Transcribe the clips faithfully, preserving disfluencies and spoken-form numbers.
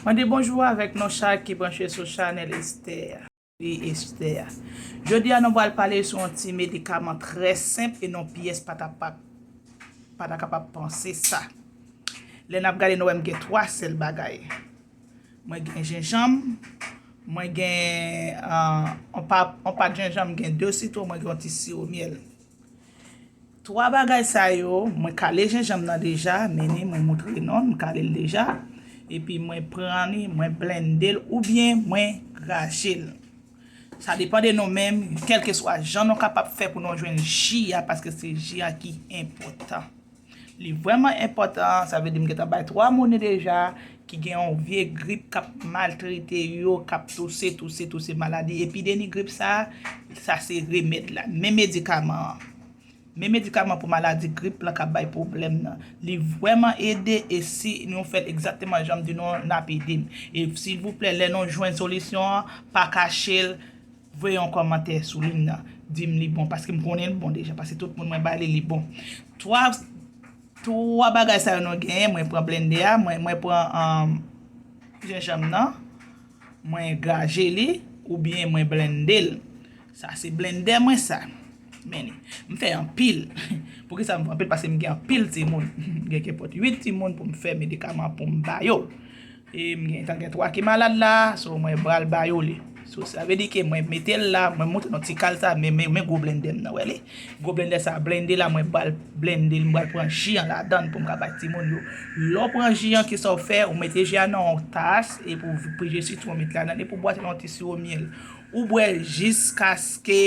Mande bonjou avèk nou chak ki branche sou chanèl Esther. Wi, Esther. Jodi a, nou pral pale sou yon ti medikaman trè senp e nou pyès pa ta pa, pa ta kapab panse sa. Lè n ap gade, nou wè m gen twa sèl bagay. Mwen gen jenjanm, mwen gen, ah, yon pa, yon pat jenjanm, gen de sitwon, mwen gen yon ti siwo myèl. Twa bagay sa yo, mwen kale jenjanm nan deja, men ni mwen moutre non, m kale l deja. Epi mwen pran ni, mwen blende l oubyen mwen graje l. Sa depann de nou menm, kèlkeswa jan nou kapab fè pou nou jwenn ji a, paske se ji a ki enpòtan. Li vrèman enpòtan, sa vle di m gentan bay twa moun li deja, ki gen yon vye grip k ap maltrete yo, k ap touse, touse, touse maladi. Epi deni grip sa, sa se remèd la, men medikaman an. Men medikaman pou maladi grip lan k ap bay pwoblèm nan. Li vrèman ede e si nou fè l egzakteman jan m di nou an, n ap ede m. E silvouplè, lè nou jwenn solisyon an, pa kache l, voye yon kòmantè sou li nan. Di m li bon, paske m konnen l bon deja, paske tout moun mwen ba li, li bon. Twa, twa bagay sa yo nou genyen, mwen pran blende a, mwen, mwen pran, um, jenjanm nan, mwen graje li, oubyen mwen blende l. Sa se blendè mwen sa. Men li, m fè anpil. Poukisa m fè anpil? Paske m gen anpil timoun. M gen kenpòt uit timoun pou m fè medikaman pou m ba yo. E m gen, tan gen twa ki malad la, so mwen pral ba yo li. So, sa vle di ke mwen mete l la, mwen moutre nou ti kal sa, men, men, men gwo blendè m nan, wè li. Gwo blendè sa, blende la, mwen pral blende l, mwen pral pran ji an ladan l pou m ka bay timoun yo. Lè w pran ji an, kisa w fè? Ou mete ji an nan yon tas, epi w prije sitwon, w met ladan l, epi w bwase l yon ti siwo myèl. Ou bwè jiskaske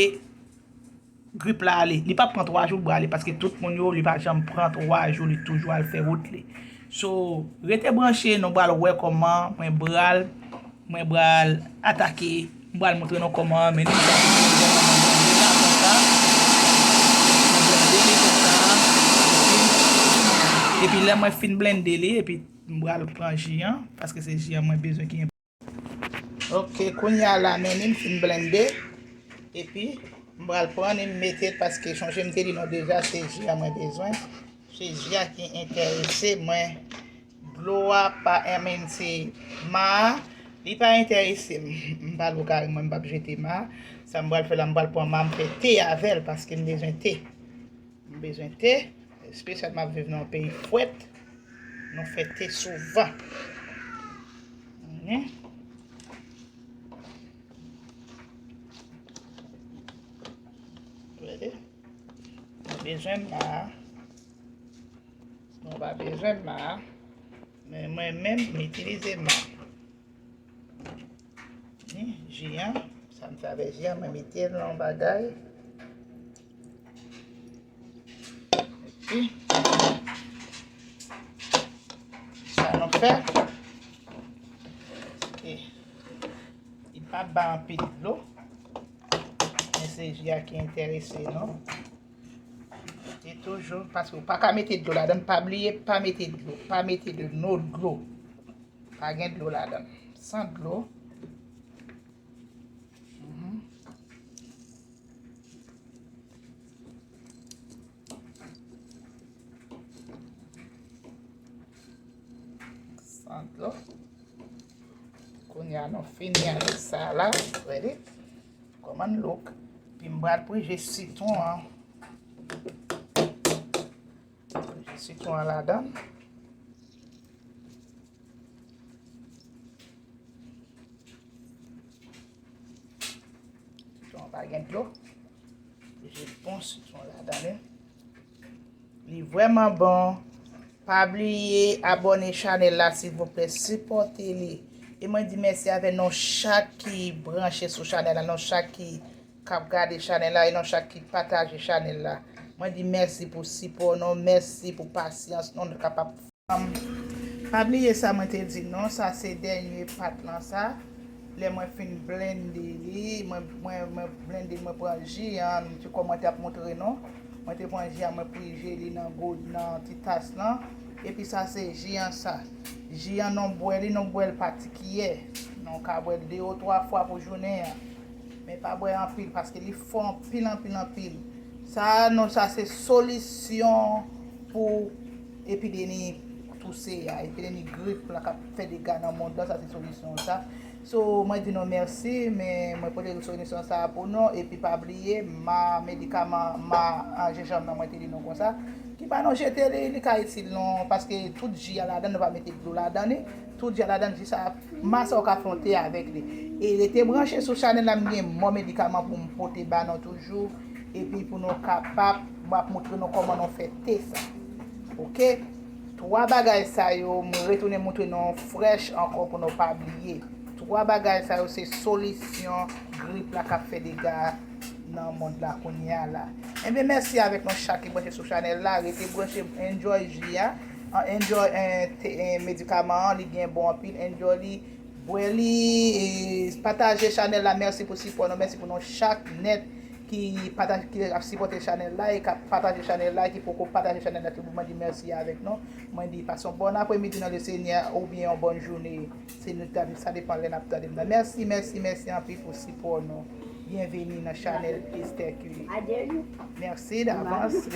grip la ale. Li p ap pran twa jou pou ale, paske tout moun yo, li pa janm pran twa jou, li toujou al fè wout li. So, rete branche, nou pral wè kòman mwen pral, mwen pral atake, mwen pral moutre nou kòman, men nou sa, mwen blende li konsa, epi, epi lè mwen fin blende li, epi mwen pral pran ji an, paske se ji an mwen bezwen ki Ok, kounye a la, men ni m fin blende. Epi, m pral pran ni m mete l paske chonje m te di nou deja, se ji a mwen bezwen. Se ji a ki enterese mwen. Dlo a pa, I mean, se ma a, li pa enterese m. M pa lou kari mwen, m p ap jete ma a. Sa m pral fè la, m pral pran ma a, m fè te avè l paske m bezwen te. M bezwen te, espesyalman ap viv nan yon peyi frèt, nou fè te souvan. Mhm. Gade. Nou bezwen ma. Nou pa bezwen ma. Men mwen menm, m itilize ma. Ni ji an, sa m fè avèk ji an, mwen mete l nan yon bagay. Epi, sa nou fè, e, li pa bay anpil dlo, men se ji a ki enterese nou. E toujou, paske ou pa ka mete dlo ladan, pa bliye, pa mete dlo, pa mete de no dlo. Pa gen dlo ladan. San dlo. Mhm. San dlo. Kounye a nou fini avèk sa la. Ready? Kòman l look? Pi m pral prije sitwon an. Sitwon an ladan. Sitwon an pa gen dlo. Prije bon sitwon ladan li. Li vrèman bon. Pa bliye abòne chanèl la, silvouplè, sipòte li. E mwen di mèsi avè nou chak ki branche sou chanèl la, nou chak ki k ap gade chanèl la e nou chak ki pataje chanèl la. Mwen di mèsi pou sipò nou, mèsi pou pasyans nou, nou kapab. Um, pa bliye sa mwen te di nou, sa se dènye pat lan sa. Lè mwen fin blende li, mwen, mwen, mwen blende, mwen pran ji an, m te kòman te ap moutre nou. Mwen te pran ji an, mwen prije li nan gwo, nan ti tas lan. Epi sa se ji an sa. Ji an nou bwè li, nou bwè l pa ti kiyè. Nou ka bwè l de ou twa fwa pou jounen an. Men pa bwè anpil, paske li fò anpil, anpil, anpil. Sa, nou, sa se solisyon pou epidemi, Touse a, epidemi grip la k ap fè dega nan mond lan, sa se solisyon sa. So, mwen di nou mèsi, men mwen pote solisyon sa a pou nou, epi pa bliye, ma medikaman, ma an jenjanm nan, mwen te di nou konsa, ki pa nou jete li, li ka itil nou, paske tout ji a ladan, nou pa mete dlo ladan li, tout ji a ladan, ji sa, ma sa w ka fè yon te avèk li. E rete branche sou chanèl la, m gen mò medikaman pou m pote ba nou toujou, epi pou nou kapab, m ap montre nou kòman nou fè te sa. Oke? Twa bagay sa yo, m retounen montre nou frèch ankò pou nou pa bliye. Twa bagay sa yo se solisyon grip la k ap fè dega nan mond la kounye a la. Enben, mèsi avèk nou chak ki branche sou chanèl la. Rete branche, enjoy ji a, enjoy medikaman an, li gen bon anpil, enjoy li, bwè li, e pataje chanèl la. Mèsi pou sipò nou, mèsi pou nou chak nèt ki pataje, ki ap sipòte chanèl la e k ap pataje chanèl la, ki poko pataje chanèl la, tout moun, mwen di mèsi avèk nou. Mwen di pase yon bon apremidi nan Lesenyè oubyen yon bon jounen. Se nou, sa depann lè n ap tande m nan. Mèsi, mèsi, mèsi anpil pou sipò nou. Byenveni nan chanèl Esther Curie. Mèsi davans.